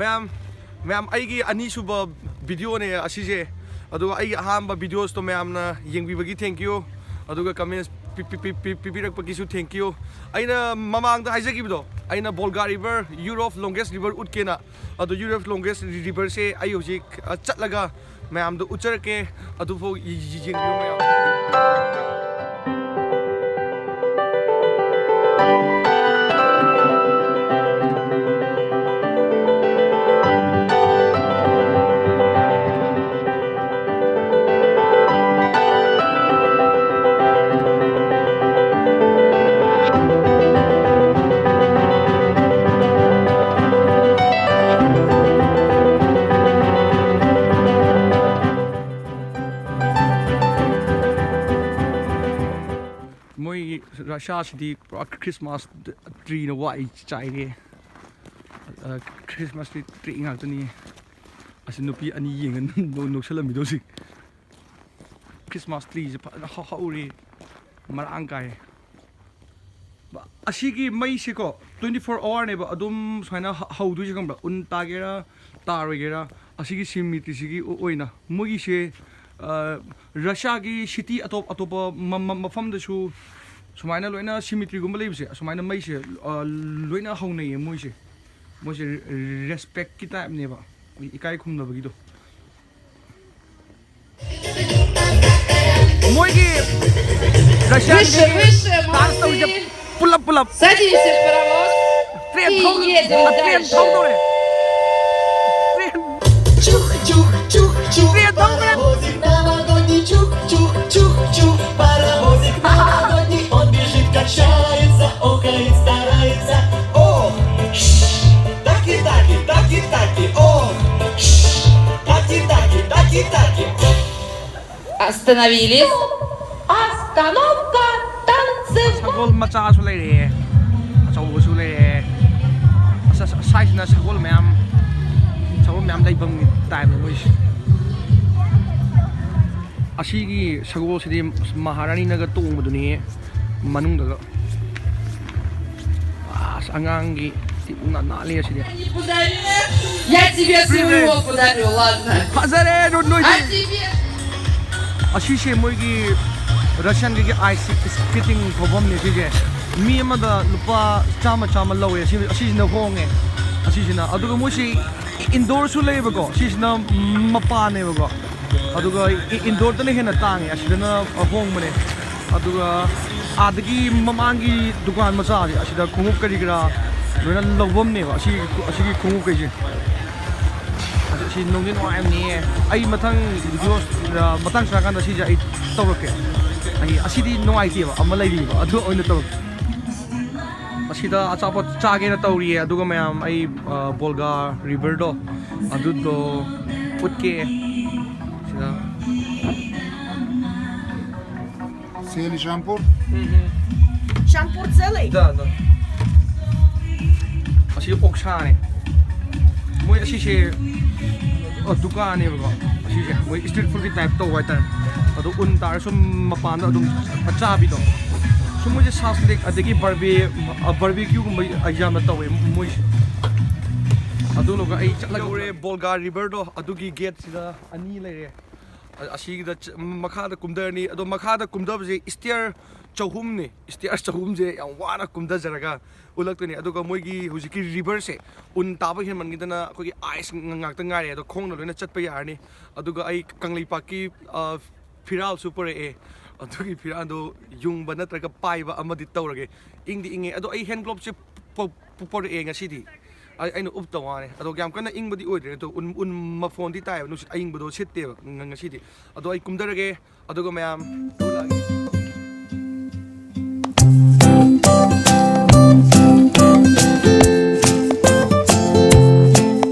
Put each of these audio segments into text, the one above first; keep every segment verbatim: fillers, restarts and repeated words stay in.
ꯃꯌꯥꯝ, ꯃꯌꯥꯝ, ꯑꯩꯒꯤ ꯑꯅꯤꯁꯨꯕ videoꯅꯦ ꯑꯁꯤꯁꯦ꯫ ꯑꯗꯨꯒ ꯑꯩꯒꯤ ꯑꯍꯥꯟꯕ videosꯇꯣ ꯃꯌꯥꯝꯅ ꯌꯦꯡꯕꯤꯕꯒꯤ thank you꯫ ꯑꯗꯨꯒ comments P-, P-, P-, P-, ꯄꯤꯕꯤꯔꯛꯄꯒꯤꯁꯨ thank you꯫ ꯑꯩꯅ ꯃꯃꯥꯡꯗ ꯍꯥꯏꯖꯈꯤꯕꯗꯣ, ꯑꯩꯅ Volga river, Europe longest river ꯎꯠꯀꯦꯅ꯫ ꯑꯗꯣ Europe longest riverꯁꯦ ꯑꯩ ꯍꯧꯖꯤꯛ, ꯑ, ꯆꯠꯂꯒ ꯃꯌꯥꯝꯗ ꯎꯠꯆꯔꯛꯀꯦ꯫ ꯑꯗꯨꯐꯥꯎ ꯌꯦ-, ꯌꯦ-, ꯌꯦꯡꯕꯤꯌꯨ ꯃꯌꯥꯝ꯫ ꯃꯣꯏ ꯔꯁꯤꯌꯥꯁꯤꯗꯤ ꯄꯨꯔꯥ Christmas treeꯅ ꯋꯥꯏ ꯆꯥꯏꯔꯦ꯫ ꯑ, Christmas tree ꯉꯥꯛꯇꯅꯤ꯫ ꯑꯁꯤ ꯅꯨꯄꯤ ꯑꯅꯤ ꯌꯦꯡꯉ ꯅꯣ-, ꯅꯣꯛꯁꯜꯂꯝꯃꯤꯗꯣ ꯍꯧꯖꯤꯛ꯫ Christmas treeꯁꯦ ꯐꯖꯅ ꯍꯧ-, ꯍꯧꯔꯤ, ꯃꯔꯥꯡ ꯀꯥꯏ꯫ ꯑꯁꯤꯒꯤ ꯃꯩꯁꯦꯀꯣ, twenty four hourꯅꯦꯕ ꯑꯗꯨꯝ ꯁꯨꯃꯥꯏꯅ ꯍ-, ꯍꯧꯗꯣꯏꯁꯦ, ꯈꯪꯕ꯭ꯔꯥ? ꯎꯟ ꯇꯥꯒꯦꯔꯥ ꯇꯥꯔꯣꯏꯒꯦꯔꯥ, ꯑꯁꯤꯒꯤ cemeteryꯁꯤꯒꯤ ꯑꯣ-, ꯑꯣꯏꯅ ꯃꯣꯏꯒꯤꯁꯦ, ꯑ, ꯔꯁꯤꯌꯥꯒꯤ city ꯑꯇꯣꯞ ꯑꯇꯣꯞꯄ ꯃ-, ꯃ-, ꯃꯐꯝꯗꯁꯨ ꯁꯨꯃꯥꯏꯅ ꯂꯣꯏꯅ cemeteryꯒꯨꯝꯕ ꯂꯩꯕꯁꯦ, ꯑꯁꯨꯃꯥꯏꯅ ꯃꯩꯁꯦ, ꯑ, ꯂꯣꯏꯅ ꯍꯧꯅꯩꯌꯦ ꯃꯣꯏꯁꯦ꯫ ꯃꯣꯏꯁꯦ respectꯀꯤ typeꯅꯦꯕ, ꯏꯀꯥꯏ ꯈꯨꯝꯅꯕꯒꯤꯗꯣ꯫ ꯃꯣꯏꯒꯤ ꯔꯁꯤꯌꯥꯒꯤ ꯗꯥꯟꯁ ꯇꯧꯔꯤꯁꯦ ꯄꯨꯂꯞ ꯄꯨꯂꯞ꯫ Садимся в паровоз и едем дальше. ꯇ꯭ꯔꯦꯟ ꯊꯧꯗꯧꯔꯦ꯫ ꯇ꯭ꯔꯦꯟ꯫ Чух-чух-чух-чух, паровозик новогодний, чух-чух-чух-чух, паровозик новогодний, он бежит, качается, охает, старается. Ох, шш, таки-таки, таки-таки, ох, шш, таки-таки, таки-таки. Остановились. Остановка. Танцевать. ꯁꯒꯣꯜ ꯃꯆꯥꯁꯨ ꯂꯩꯔꯦ, ꯑꯆꯧꯕꯁꯨ ꯂꯩꯔꯦ꯫ ꯑꯁ, ꯑꯁ, ꯁ꯭ꯋꯥꯏꯁꯤꯅ ꯁꯒꯣꯜ ꯃꯌꯥꯝ, ꯁꯒꯣꯜ ꯃꯌꯥꯝ ꯂꯩꯐꯝꯒꯤ typeꯅꯦ ꯃꯣꯏꯁꯦ꯫ ꯑꯁꯤꯒꯤ ꯁꯒꯣꯜꯁꯤꯗꯤ ꯃꯍꯥꯔꯥꯅꯤꯅꯒ ꯇꯣꯡꯕꯗꯨꯅꯤ ꯃꯅꯨꯡꯗꯒ꯫ ꯑꯁ, ꯑꯉꯥꯡꯒꯤ ꯇꯤꯞ ꯅꯥ-, ꯅꯥꯜꯂꯤ ꯑꯁꯤꯗꯤ꯫ Они подарили T V S, we work for that a lot, man. ꯐꯖꯔꯦ ꯑꯗꯣ ꯅꯣꯏꯗꯤ꯫ I T V S. ꯑꯁꯤꯁꯦ ꯃꯣꯏꯒꯤ ꯔꯁꯤꯌꯟꯒꯤ ꯑꯥꯏꯁ ꯁ꯭ꯀꯦꯇꯤꯡ ꯊꯧꯐꯝꯅꯦ ꯁꯤꯁꯦ꯫ ꯃꯤ ꯑꯃꯗ ꯂꯨꯄꯥ ꯆꯥꯝꯃ ꯆꯥꯝꯃ ꯂꯧꯋꯦ꯫ ꯑꯁꯤ ꯑꯁꯤꯁꯤꯅ ꯍꯣꯡꯉꯦ꯫ ꯑꯁꯤꯁꯤꯅ ꯑꯗꯨꯒ ꯃꯣꯏꯁꯤ ꯏꯟꯗꯣꯔꯁꯨ ꯂꯩꯌꯦꯕꯀꯣ꯫ ꯁꯤꯁꯤꯅ ꯃꯄꯥꯟꯅꯦꯕꯀꯣ꯫ ꯑꯗꯨꯒ ꯏꯟꯗꯣꯔꯗꯅ ꯍꯦꯟꯅ ꯇꯥꯡꯉꯦ꯫ ꯑꯁꯤꯗꯅ ꯍꯣꯡꯕꯅꯦ꯫ ꯑꯗꯨꯒ ꯑꯥꯗꯒꯤ ꯃꯃꯥꯡꯒꯤ ꯗꯨꯀꯥꯟ ꯃꯆꯥꯁꯦ ꯑꯁꯤꯗ ꯈꯣꯡꯎꯞ ꯀꯔꯤ ꯀꯔꯥ ꯂꯣꯏꯅ ꯂꯧꯐꯝꯅꯦꯕ ꯑꯁꯤ ꯑꯁꯤꯒꯤ ꯈꯣꯡꯎꯞ ꯀꯩꯁꯦ꯫ ꯑꯁꯤ ꯅꯨꯡꯗꯤ ꯅꯨꯡꯉꯥꯏꯕꯅꯤꯌꯦ꯫ ꯑꯩ ꯃꯊꯪ ꯚꯤꯗꯤꯑꯣ ꯃꯇꯥꯡ ꯆꯥꯀꯥꯟꯗ ꯁꯤꯁꯦ ꯑꯩ ꯇꯧꯔꯛꯀꯦ꯫ ꯑꯩ ꯑꯁꯤꯗꯤ ꯅꯨꯡꯉꯥꯏꯇꯦꯕ ꯑꯃ ꯂꯩꯔꯤꯕ ꯑꯗꯨ ꯑꯣꯏꯅ ꯇꯧꯔꯛꯀꯦ꯫ ꯑꯁꯤꯗ ꯑꯆꯥꯄꯣꯠ ꯆꯥꯒꯦꯅ ꯇꯧꯔꯤꯌꯦ꯫ ꯑꯗꯨꯒ ꯃꯌꯥꯝ ꯑꯩ ꯕꯣꯜꯒꯥ ꯔꯤꯚꯔꯗꯣ ꯑꯗꯨꯗꯣ ꯎꯠꯀꯦ꯫ ꯁꯤꯗ Целый шампур. Шампур целый? Да, да. ꯑꯁꯤ ꯑꯣꯛꯁꯥꯅꯦ꯫ ꯃꯣꯏ ꯑꯁꯤꯁꯦ ꯑ, ꯗꯨꯀꯥꯟꯅꯦꯕꯀꯣ꯫ ꯑꯁꯤꯁꯦ ꯃꯣꯏ ꯁ꯭ꯇ꯭ꯔꯤꯠ ꯐꯨꯗꯀꯤ ꯇꯥꯏꯞ ꯇꯧꯕ ꯍꯥꯏꯇꯥꯔꯦ꯫ ꯑꯗꯣ ꯎꯟ ꯇꯥꯔ ꯁꯨꯝ ꯃꯄꯥꯟꯗ ꯑꯗꯨꯝ ꯆꯥꯕꯤꯗꯣ꯫ ꯁꯨꯝ ꯃꯣꯏꯁꯦ ꯁꯥꯁꯂꯤꯛ ꯑꯗꯒꯤ ꯕꯥꯔꯕꯤ ꯕꯥꯔꯕꯤꯀ꯭ꯌꯨꯒꯨꯝꯕ ꯌꯥꯝꯅ ꯇꯧꯋꯦ ꯃꯣꯏꯁꯦ꯫ ꯑꯗꯨ ꯂꯣꯏꯔꯒ ꯑꯩ ꯆꯠꯂꯒ ꯕꯣꯜꯒꯥ ꯔꯤꯚꯔꯗꯣ ꯑꯗꯨꯒꯤ ꯒꯦꯠꯁꯤꯗ ꯑꯅꯤ ꯂꯩꯔꯦ꯫ ꯑ- ꯑꯁꯤꯒꯤꯗ ꯆ- ꯃꯈꯥꯗ ꯀꯨꯝꯊꯔꯅꯤ꯫ ꯑꯗꯣ ꯃꯈꯥꯗ ꯀꯨꯝꯊꯕꯁꯦ ꯁ꯭ꯇꯤꯌꯔ ꯆꯍꯨꯝꯅꯤ꯫ ꯁ꯭ꯇꯤꯌꯔ ꯆꯍꯨꯝꯁꯦ ꯌꯥꯝ ꯋꯥꯅ ꯀꯨꯝꯊꯖꯔꯒ ꯎꯠꯂꯛꯇꯣꯏꯅꯤ꯫ ꯑꯗꯨꯒ ꯃꯣꯏꯒꯤ ꯍꯧꯖꯤꯛꯀꯤ ꯔꯤꯚꯔꯁꯦ ꯎꯟ ꯇꯥꯕ ꯍꯦꯟꯃꯟꯈꯤꯗꯅ ꯑꯩꯈꯣꯏꯒꯤ ꯑꯥꯏꯁ ꯉꯥꯛꯇ ꯉꯥꯏꯔꯦ꯫ ꯑꯗꯣ ꯈꯣꯡꯅ ꯂꯣꯏꯅ ꯆꯠꯄ ꯌꯥꯔꯅꯤ꯫ ꯑꯗꯨꯒ ꯑꯩ ꯀꯪꯂꯩꯄꯥꯛꯀꯤ ꯑ, ꯐꯤꯔꯥꯜꯁꯨ ꯄꯨꯔꯛꯑꯦ꯫ ꯑꯗꯨꯒꯤ ꯐꯤꯔꯥꯜꯗꯣ ꯌꯨꯡꯕ ꯅꯠꯇ꯭ꯔꯒ ꯄꯥꯏꯕ ꯑꯃꯗꯤ ꯇꯧꯔꯒꯦ꯫ ꯏꯪꯗꯤ ꯏꯪꯉꯦ꯫ ꯑꯗꯣ ꯑꯩ ꯍꯦꯟ ꯒ꯭ꯂꯣꯞꯁꯦ ꯄ- ꯄ- ꯄꯨꯔꯛꯑꯦ ꯉꯁꯤꯗꯤ꯫ ꯑꯩ- ꯑꯩꯅ ꯎꯞꯇ ꯋꯥꯅꯦ꯫ ꯑꯗꯣ ꯌꯥꯝ ꯀꯟꯅ ꯏꯪꯕꯗꯤ ꯑꯣꯏꯗ꯭ꯔꯦ꯫ ꯑꯗꯣ ꯎꯟ ꯎꯟ ꯃꯐꯣꯟꯗꯤ ꯇꯥꯏꯌꯦꯕ꯫ ꯅꯨꯡꯁꯤꯠ ꯑꯏꯪꯕꯗꯣ ꯁꯤꯠꯇꯦꯕ ꯉ- ꯉꯁꯤꯗꯤ꯫ ꯑꯗꯣ ꯑꯩ ꯀꯨꯝꯊꯔꯒꯦ꯫ ꯑꯗꯨꯒ ꯃꯌꯥꯝ ꯎꯠꯂꯛꯑꯒꯦ꯫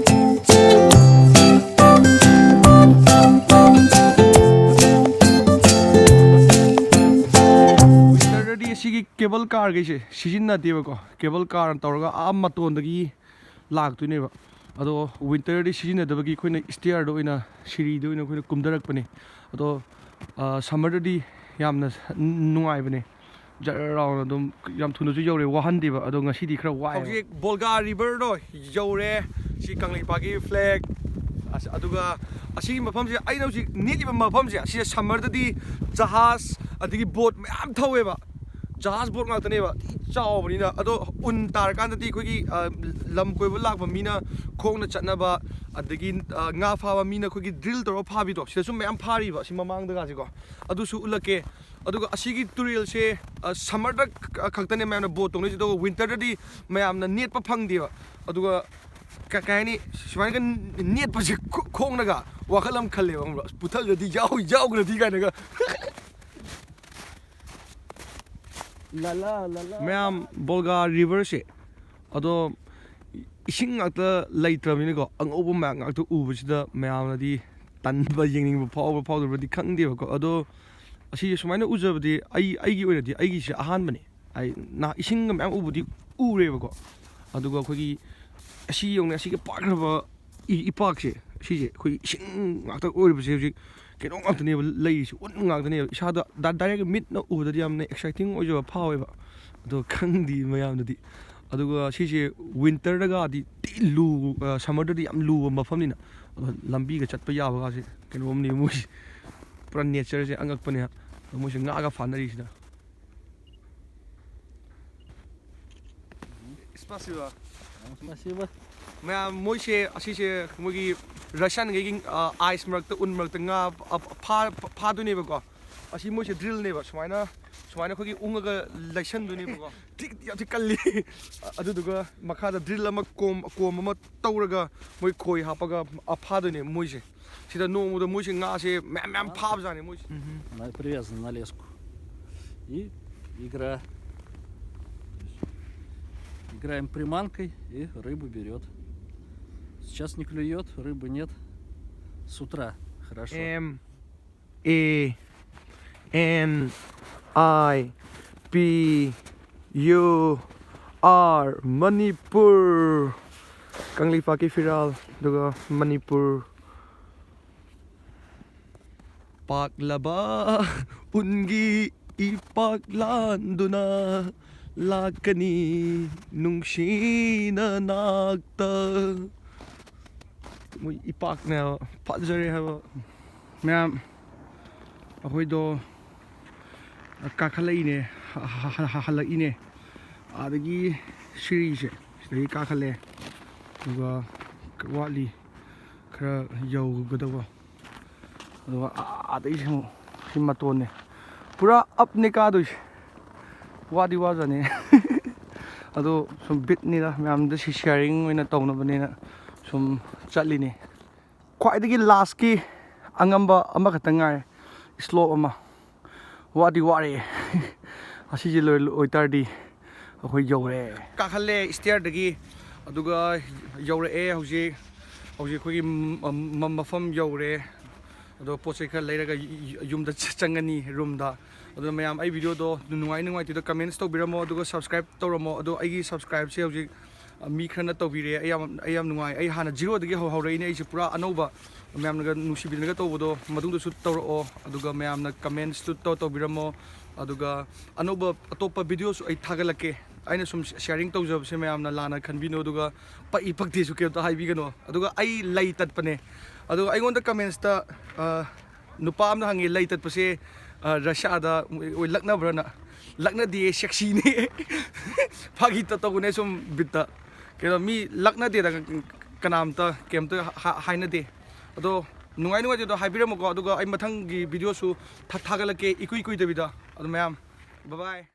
ꯋꯤꯟꯇꯔꯗꯗꯤ ꯑꯁꯤꯒꯤ ꯀꯦꯕꯜ ꯀꯥꯔꯈꯩꯁꯦ ꯁꯤꯖꯤꯟꯅꯗꯦꯕꯀꯣ꯫ ꯀꯦꯕꯜ ꯀꯥꯔꯅ ꯇꯧꯔꯒ ꯑꯥ ꯃꯇꯣꯟꯗꯒꯤ ꯂꯥꯛꯇꯣꯏꯅꯦꯕ꯫ ꯑꯗꯣ ꯋꯤꯟꯇꯔꯗꯤ ꯁꯤꯖꯤꯟꯅꯗꯕꯒꯤ ꯑꯩꯈꯣꯏꯅ ꯁ꯭ꯇꯤꯌꯔꯗ ꯑꯣꯏꯅ, ꯁꯤꯔꯤꯗ ꯑꯣꯏꯅ ꯑꯩꯈꯣꯏꯅ ꯀꯨꯝꯊꯔꯛꯄꯅꯦ꯫ ꯑꯗꯣ ꯁꯝꯃꯔꯗꯗꯤ ꯌꯥꯝꯅ ꯅꯨꯡꯉꯥꯏꯕꯅꯦ꯫ ꯖꯔ ꯂꯥꯎꯅ ꯑꯗꯨꯝ ꯌꯥꯝ ꯊꯨꯅꯁꯨ ꯌꯧꯔꯦ, ꯋꯥꯍꯟꯗꯦꯕ꯫ ꯑꯗꯣ ꯉꯁꯤꯗꯤ ꯈꯔ ꯋꯥꯏ꯫ ꯍꯧꯖꯤꯛ ꯕꯣꯜꯒꯥ ꯔꯤꯚꯔꯗꯣ ꯌꯧꯔꯦ꯫ ꯁꯤ ꯀꯪꯂꯩꯄꯥꯛꯀꯤ ꯐ꯭ꯂꯦꯛ, ꯑꯁ, ꯑꯗꯨꯒ ꯑꯁꯤꯒꯤ ꯃꯐꯝꯁꯦ, ꯑꯩꯅ ꯍꯧꯖꯤꯛ ꯅꯦꯠꯂꯤꯕ ꯃꯐꯝꯁꯦ, ꯑꯁꯤꯗ ꯁꯝꯃꯔꯗꯗꯤ ꯖꯍꯥꯖ ꯑꯗꯒꯤ ꯕꯣꯠ ꯃꯌꯥꯝ ꯊꯧꯋꯦꯕ꯫ ꯖꯍꯥꯖ ꯕꯣꯠ ꯉꯥꯛꯇꯅꯦꯕ, ꯊꯤ ꯆꯥꯎꯕꯅꯤꯅ꯫ ꯑꯗꯣ ꯎꯟ ꯇꯥꯔꯀꯥꯟꯗꯗꯤ ꯑꯩꯈꯣꯏꯒꯤ, ꯑ, ꯂꯝ ꯀꯣꯏꯕ ꯂꯥꯛꯄ ꯃꯤꯅ ꯈꯣꯡꯅ ꯆꯠꯅꯕ, ꯑꯗꯒꯤ, ꯑ, ꯉꯥ ꯐꯥꯕ ꯃꯤꯅ ꯑꯩꯈꯣꯏꯒꯤ ꯗ꯭ꯔꯤꯜ ꯇꯧꯔꯒ ꯐꯥꯕꯤꯗꯣ, ꯁꯤꯗꯁꯨ ꯃꯌꯥꯝ ꯐꯥꯔꯤꯕ, ꯁꯤ ꯃꯃꯥꯡꯗꯒꯁꯤꯀꯣ꯫ ꯑꯗꯨꯁꯨ ꯎꯠꯂꯛꯀꯦ꯫ ꯑꯗꯨꯒ ꯑꯁꯤꯒꯤ ꯇꯨꯔꯦꯜꯁꯦ, ꯑ, ꯁꯝꯃꯔꯗ ꯈ-, ꯈꯛꯇꯅꯦ ꯃꯌꯥꯝꯅ ꯕꯣꯠ ꯇꯣꯡꯅꯩꯁꯦ, ꯑꯗꯨꯒ ꯋꯤꯟꯇꯔꯗꯗꯤ ꯃꯌꯥꯝꯅ ꯅꯦꯠꯄ ꯐꯪꯗꯦꯕ꯫ ꯑꯗꯨꯒ ꯀ-, ꯀꯩ ꯍꯥꯏꯅꯤ, ꯁꯨꯃꯥꯏꯅꯒ ꯅꯦꯠꯄꯁꯦ ꯈꯣ-, ꯈꯣꯡꯅꯒ ꯋꯥꯈꯜ ꯑꯃ ꯈꯜꯂꯦꯕ, ꯈꯪꯕ꯭ꯔꯥ? ꯑꯁ, ꯄꯨꯊꯈ꯭ꯔꯗꯤ, ꯌꯥꯎ-, ꯌꯥꯎꯈ꯭ꯔꯗꯤ ꯀꯥꯏꯅꯒ꯫ ꯂꯥꯂꯥ, ꯂꯥꯂꯥ꯫ ꯃꯌꯥꯝ, ꯕꯣꯜꯒꯥ ꯔꯤꯚꯔꯁꯦ, ꯑꯗꯣ ꯏꯁꯤꯡ ꯉꯥꯛꯇ ꯂꯩꯇ꯭ꯔꯕꯅꯤꯅꯀꯣ, ꯑꯉꯧꯕ ꯃꯌꯥꯝ ꯉꯥꯛꯇ ꯎꯕꯁꯤꯗ ꯃꯌꯥꯝꯅꯗꯤ ꯇꯟꯕ, ꯌꯦꯡꯅꯤꯡꯕ ꯐꯥꯎꯕ ꯐꯥꯎꯗꯕ꯭ꯔꯗꯤ ꯈꯪꯗꯦꯕꯀꯣ꯫ ꯑꯗꯣ ꯑꯁꯤ ꯁꯨꯃꯥꯏꯅ ꯎꯖꯕꯗꯤ ꯑꯩ, ꯑꯩꯒꯤ ꯑꯣꯏꯅꯗꯤ ꯑꯩꯒꯤꯁꯦ ꯑꯍꯥꯟꯕꯅꯦ꯫ ꯑꯩ ꯅ-, ꯏꯁꯤꯡꯒ ꯃꯌꯥꯝ ꯎꯕꯗꯤ ꯎꯔꯦꯕꯀꯣ, ꯑꯗꯨꯒ ꯑꯩꯈꯣꯏꯒꯤ ꯑꯁꯤ ꯌꯦꯡꯉꯨꯅꯦ, ꯑꯁꯤꯒꯤ ꯄꯥꯛꯈ꯭ꯔꯕ ꯏ-, ꯏꯄꯥꯛꯁꯦ, ꯁꯤꯁꯦ ꯑꯩꯈꯣꯏ ꯏꯁꯤꯡ ꯉꯥꯛꯇ ꯑꯣꯏꯔꯤꯕꯁꯦ ꯍꯧꯖꯤꯛ ꯀꯩꯅꯣ ꯉꯥꯛꯇꯅꯦꯕ ꯂꯩꯔꯤꯁꯦ, ꯎꯟ ꯉꯥꯛꯇꯅꯦꯕ꯫ ꯏꯁꯥꯗ ꯗꯥ-, ꯗꯥꯏꯔꯦꯛ ꯃꯤꯠꯅ ꯎꯕꯗꯗꯤ ꯌꯥꯝꯅ ꯑꯦꯛꯁꯥꯏꯇꯤꯡ ꯑꯣꯏꯖꯕ ꯐꯥꯎꯋꯦꯕ, ꯑꯗꯣ ꯈꯪꯗꯦ ꯃꯌꯥꯝꯗꯗꯤ꯫ ꯑꯗꯨꯒ ꯁꯤꯁꯦ ꯋꯤꯟꯇꯔꯗꯒꯗꯤ ꯊꯤ ꯂꯨ-, ꯑ, ꯁꯝꯃꯔꯗꯗꯤ ꯌꯥꯝ ꯂꯨꯕ ꯃꯐꯝꯅꯤꯅ, ꯑꯗꯣ ꯂꯝꯕꯤꯒ ꯆꯠꯄ ꯌꯥꯕꯒꯁꯦ ꯀꯩꯅꯣꯝꯅꯦ ꯃꯣꯏꯁꯦ, ꯄꯨꯔꯥ ꯅꯦꯆꯔꯁꯦ ꯑꯉꯛꯄꯅꯦ꯫ ꯑꯗꯣ ꯃꯣꯏꯁꯦ ꯉꯥꯒ ꯐꯥꯅꯔꯤꯁꯤꯅ꯫ Спасибо. Спасибо. ꯃꯌꯥꯝ, ꯃꯣꯏꯁꯦ, ꯑꯁꯤꯁꯦ ꯃꯣꯏꯒꯤ ꯔꯁꯤꯌꯥꯟꯈꯩꯒꯤ, ꯑ, ꯑꯥꯏꯁ ꯃꯔꯛꯇ, ꯎꯟ ꯃꯔꯛꯇ ꯉꯥ ꯐ-, ꯐ-, ꯐꯥꯗꯣꯏꯅꯦꯕꯀꯣ꯫ ꯑꯁꯤ ꯃꯣꯏꯁꯦ ꯗ꯭ꯔꯤꯜꯅꯦꯕ, ꯁꯨꯃꯥꯏꯅ, ꯁꯨꯃꯥꯏꯅ ꯑꯩꯈꯣꯏꯒꯤ ꯎꯪꯉꯒ ꯂꯩꯁꯟꯗꯣꯏꯅꯦꯕꯀꯣ꯫ ꯊꯤ, ꯌꯥꯝ ꯊꯤ ꯀꯜꯂꯤ꯫ ꯑꯗꯨꯗꯨꯒ ꯃꯈꯥꯗ ꯗ꯭ꯔꯤꯜ ꯑꯃ, ꯀꯣꯝ, ꯀꯣꯝ ꯑꯃ ꯇꯧꯔꯒ ꯃꯣꯏ ꯈꯣꯏ ꯍꯥꯞꯄꯒ, ꯑ, ꯐꯥꯗꯣꯏꯅꯦ ꯃꯣꯏꯁꯦ꯫ ꯁꯤꯗ ꯅꯣꯡꯃꯗ ꯃꯣꯏꯁꯦ ꯉꯥꯁꯦ ꯃꯌꯥꯝ ꯃꯌꯥꯝ ꯐꯥꯕꯖꯥꯠꯅꯦ ꯃꯣꯏꯁꯦ꯫ Мгм. На-, привязана на леску. И игра. Играем приманкой, и рыбу берет. Сейчас не клюет, рыбы нет. С утра хорошо. M A N I P U R, Manipur. ꯀꯪꯂꯩꯄꯥꯛꯀꯤ ꯐꯤꯔꯥꯜ, ꯑꯗꯨꯒ ꯃꯅꯤꯄꯨꯔ꯫ ꯄꯥꯛꯂꯕ ꯎꯟꯒꯤ ꯏꯄꯥꯛ ꯂꯥꯟꯗꯨꯅ ꯂꯥꯛꯀꯅꯤ ꯅꯨꯡꯁꯤꯅ ꯅꯥꯛꯇ꯫ ꯃꯣꯏ ꯏꯄꯥꯛꯅꯦꯕ, ꯐꯖꯔꯦ ꯍꯥꯏꯕ꯫ ꯃꯌꯥꯝ ꯑꯩꯈꯣꯏꯗꯣ ꯀꯥꯈꯠꯂꯛꯏꯅꯦ, ꯍ-, ꯍ-, ꯍ-, ꯍꯜꯂꯛꯏꯅꯦ꯫ ꯑꯗꯒꯤ ꯁꯤꯔꯤꯁꯦ ꯁꯤꯗꯒꯤ ꯀꯥꯈꯠꯂꯦ, ꯑꯗꯨꯒ ꯋꯥꯠꯂꯤ ꯈꯔ ꯌꯧꯒꯗꯕ꯫ ꯑꯗꯨꯒ ꯑꯥꯗꯩꯁꯨ ꯑꯃꯨꯛ ꯁꯤ ꯃꯇꯣꯟꯅꯦ, ꯄꯨꯔꯥ ꯑꯞꯅꯦ ꯀꯥꯗꯣꯏꯁꯦ꯫ ꯋꯥꯗꯤ ꯋꯥꯖꯅꯤ꯫ ꯑꯗꯣ ꯁꯨꯝ ꯕꯤꯠꯅꯤꯗ, ꯃꯌꯥꯝꯗ ꯁꯤ ꯁꯤꯌꯥꯔꯤꯡ ꯑꯣꯏꯅ ꯇꯧꯅꯕꯅꯤꯅ ꯁꯨꯝ ꯆꯠꯂꯤꯅꯤ꯫ ꯈ꯭ꯋꯥꯏꯗꯒꯤ ꯂꯥꯁꯀꯤ ꯑꯉꯝꯕ ꯑꯃꯈꯛꯇꯪ ꯉꯥꯏꯔꯦ, ꯁ꯭ꯂꯣꯞ ꯑꯃ꯫ ꯋꯥꯗꯤ ꯋꯥꯔꯦ꯫ ꯑꯁꯤꯁꯦ ꯂꯣꯏ-, ꯑꯣꯏꯇꯥꯔꯗꯤ ꯑꯩꯈꯣꯏ ꯌꯧꯔꯦ꯫ ꯀꯥꯈꯠꯂꯦ ꯁ꯭ꯇꯤꯌꯔꯗꯒꯤ, ꯑꯗꯨꯒ ꯌꯧꯔꯛꯑꯦ ꯍꯧꯖꯤꯛ꯫ ꯍꯧꯖꯤꯛ ꯑꯩꯈꯣꯏꯒꯤ ꯃ-, ꯃ-, ꯃꯐꯝ ꯌꯧꯔꯦ꯫ ꯑꯗꯣ ꯄꯣꯠ ꯆꯩ ꯈꯔ ꯂꯩꯔꯒ ꯌꯨ-, ꯌꯨ-, ꯌꯨꯝꯗ ꯆ-, ꯆꯪꯉꯅꯤ, ꯔꯨꯝꯗ꯫ ꯑꯗꯨꯅ ꯃꯌꯥꯝ ꯑꯩ ꯚꯤꯗꯤꯑꯣꯗꯣ ꯅꯨꯡꯉꯥꯏ ꯅꯨꯡꯉꯥꯏꯇꯦꯗꯣ ꯀꯃꯦꯟꯠꯁ ꯇꯧꯕꯤꯔꯝꯃꯣ, ꯑꯗꯨꯒ ꯁꯕꯁꯀ꯭ꯔꯥꯏꯕ ꯇꯧꯔꯝꯃꯣ꯫ ꯑꯗꯣ ꯑꯩꯒꯤ ꯁꯕꯁꯀ꯭ꯔꯥꯏꯕꯁꯦ ꯍꯧꯖꯤꯛ, ꯑ, ꯃꯤ ꯈꯔꯅ ꯇꯧꯕꯤꯔꯦ꯫ ꯑꯩ ꯌꯥꯝ, ꯑꯩ ꯌꯥꯝ ꯅꯨꯡꯉꯥꯏ꯫ ꯑꯩ ꯍꯥꯟꯅ ꯖꯤꯔꯣꯗꯒꯤ ꯍꯧ-, ꯍꯧꯔꯛꯏꯅꯦ꯫ ꯑꯩꯁꯦ ꯄꯨꯔꯥ ꯑꯅꯧꯕ꯫ ꯃꯌꯥꯝꯅꯒ ꯅꯨꯡꯁꯤꯕꯤꯗꯅꯒ ꯇꯧꯕꯗꯣ ꯃꯇꯨꯡꯗꯁꯨ ꯇꯧꯔꯛꯑꯣ꯫ ꯑꯗꯨꯒ ꯃꯌꯥꯝꯅ ꯀꯃꯦꯟꯠꯁꯇꯨ ꯇꯧ-, ꯇꯧꯕꯤꯔꯝꯃꯣ꯫ ꯑꯗꯨꯒ ꯑꯅꯧꯕ ꯑꯇꯣꯞꯄ ꯚꯤꯗꯤꯑꯣꯁꯨ ꯑꯩ ꯊꯥꯒꯠꯂꯛꯀꯦ꯫ ꯑꯩꯅ ꯁꯨꯝ ꯁꯤꯌꯥꯔꯤꯡ ꯇꯧꯖꯕꯁꯦ ꯃꯌꯥꯝꯅ ꯂꯥꯟꯅ ꯈꯟꯕꯤꯅꯨ, ꯑꯗꯨꯒ ꯄꯛꯏ ꯄꯛꯇꯦꯁꯨ ꯀꯩꯝꯇ ꯍꯥꯏꯕꯤꯒꯅꯨ꯫ ꯑꯗꯨꯒ ꯑꯩ ꯂꯩ ꯇꯠꯄꯅꯦ꯫ ꯑꯗꯨꯒ ꯑꯩꯉꯣꯟꯗ ꯀꯃꯦꯟꯠꯁꯇ, ꯑ, ꯅꯨꯄꯥ ꯑꯃꯅ ꯍꯪꯉꯦ, "ꯂꯩ ꯇꯠꯄꯁꯦ, ꯑ, ꯔꯁꯤꯌꯥꯗ ꯑꯣꯏ-, ꯂꯛꯅꯕ꯭ꯔꯥꯅ?" ꯂꯛꯅꯗꯤꯌꯦ, ꯁꯦꯛꯁꯤꯅꯦ꯫ ꯐꯥꯒꯤ ꯇ-, ꯇꯧꯕꯅꯦ ꯁꯨꯝ ꯕꯤꯠꯇ꯫ ꯀꯩꯅꯣ, ꯃꯤ ꯂꯛꯅꯗꯦꯗ ꯀꯅꯥꯝꯇ, ꯀꯩꯝꯇ ꯍꯥ-, ꯍꯥꯏꯅꯗꯦ꯫ ꯑꯗꯣ ꯅꯨꯡꯉꯥꯏ ꯅꯨꯡꯉꯥꯏꯇꯦꯗꯣ ꯍꯥꯏꯕꯤꯔꯝꯃꯨꯀꯣ, ꯑꯗꯨꯒ ꯑꯩ ꯃꯊꯪꯒꯤ ꯚꯤꯗꯤꯑꯣꯁꯨ ꯊꯥ-, ꯊꯥꯒꯠꯂꯛꯀꯦ ꯏꯀꯨꯏ ꯀꯨꯏꯗꯕꯤꯗ꯫ ꯑꯗꯨ ꯃꯌꯥꯝ, bye bye꯫